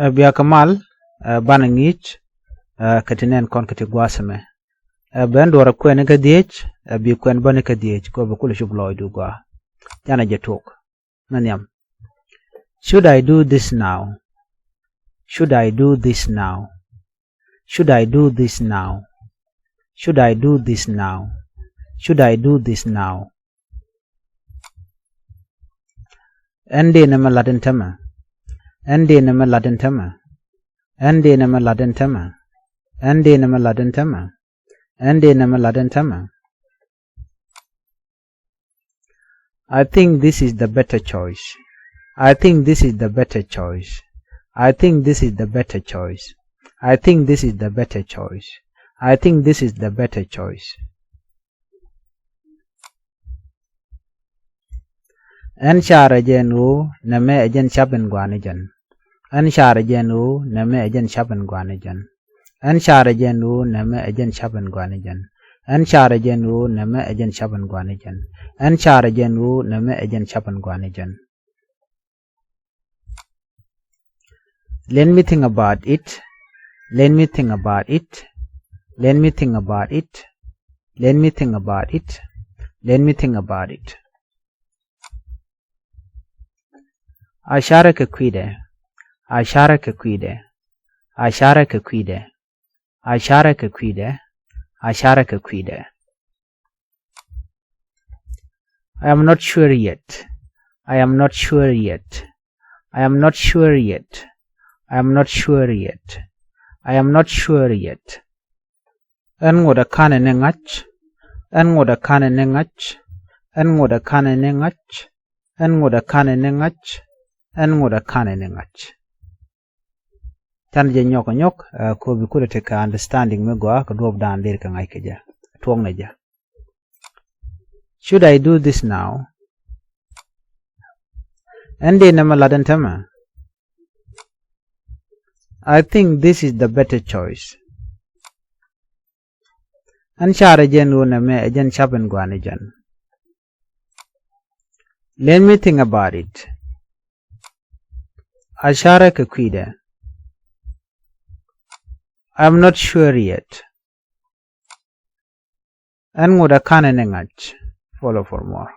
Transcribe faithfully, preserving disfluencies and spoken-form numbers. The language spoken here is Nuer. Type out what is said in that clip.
Ɛ, bia kɛ mal, ɛ, banɛ ŋi̱i̱c, ɛ, kɛ ti nɛn kɔn kɛ ti gua̱a̱th ɛmɛ. Ɛ, ben duɔrɛ kuɛn ni kä dhiec, ɛ, bi kuɛn bä ni kä dhiec, kɛ ɣöö bi kulɛ cop lɔɔcdu gɔaa. Canɛ jɛ tuɔk. Mɛ nhiam. Should I do this now? Should I do this now? Should I do this now? Should I do this now? Should I do this now? Ɛn dee nɛmɛ lat ɛn tämɛ. Ɛn dee nɛmɛ lat ɛn tämɛ. Ɛn dee nɛmɛ lat ɛn tämɛ. Ɛn dee nɛmɛ lat ɛn tämɛ. Ɛn dee nɛmɛ lat ɛn tämɛ. I think this is the better choice. I think this is the better choice. I think this is the better choice. I think this is the better choice. I think this is the better choice. Ɛn carɛ jɛn ɣöö nɛmɛ ɛ jɛn cap in gua̱a̱ni jɛn. Ɛn carɛ jɛn ɣöö nɛmɛ ɛ jɛn cap in gua̱a̱ni jɛn. Ɛn carɛ jɛn ɣöö nɛmɛ ɛ jɛn cap in gua̱a̱ni jɛn. Ɛn carɛ jɛn ɣöö nɛmɛ ɛ jɛn cap in gua̱a̱ni jɛn. Ɛn carɛ jɛn ɣöö nɛmɛ ɛ jɛn cap in gua̱a̱ni jɛn. Let me think about it. Let me think about it. Let me think about it. Let me think about it. Let me think about it. A carɛ kɛ kui̱dɛ. A carɛ kɛ kui̱dɛ. A carɛ kɛ kui̱dɛ. A carɛ kɛ kui̱dɛ. A carɛ kɛ kui̱dɛ. I am not sure yet. I am not sure yet. I am not sure yet. I am not sure yet. I am not sure yet. Ɛn ŋot ɛ ka̱nɛ ni ŋa̱c. Ɛn ŋot ɛ ka̱nɛ ni ŋa̱c. Ɛn ŋot ɛ ka̱nɛ ni ŋa̱c. Ɛn ŋot ɛ ka̱nɛ ni ŋa̱c. Ɛn ŋot ɛ ka̱nɛ ni ŋa̱c. Canɛ jɛ nyɔk ɛ nyɔk, ɛ, kɛ ɣöö bi kulɛ tekɛ understanding mi gɔaa kɛ duɔ̱ɔ̱pdan deri kɛ ŋa̱c kɛ jɛ. Tuɔknɛ jɛ. Should I do this now? Ɛn dee nɛmɛ lat ɛn tämɛ. I think this is the better choice. Ɛn carɛ jɛn ɣöö nɛmɛ ɛ jɛn cap in gua̱a̱ni jɛn. Let me think about it. A carɛ kɛ kui̱dɛ. I am not sure yet. Ɛn ŋot ɛ ka̱nɛ ni ŋa̱c. Follow for more.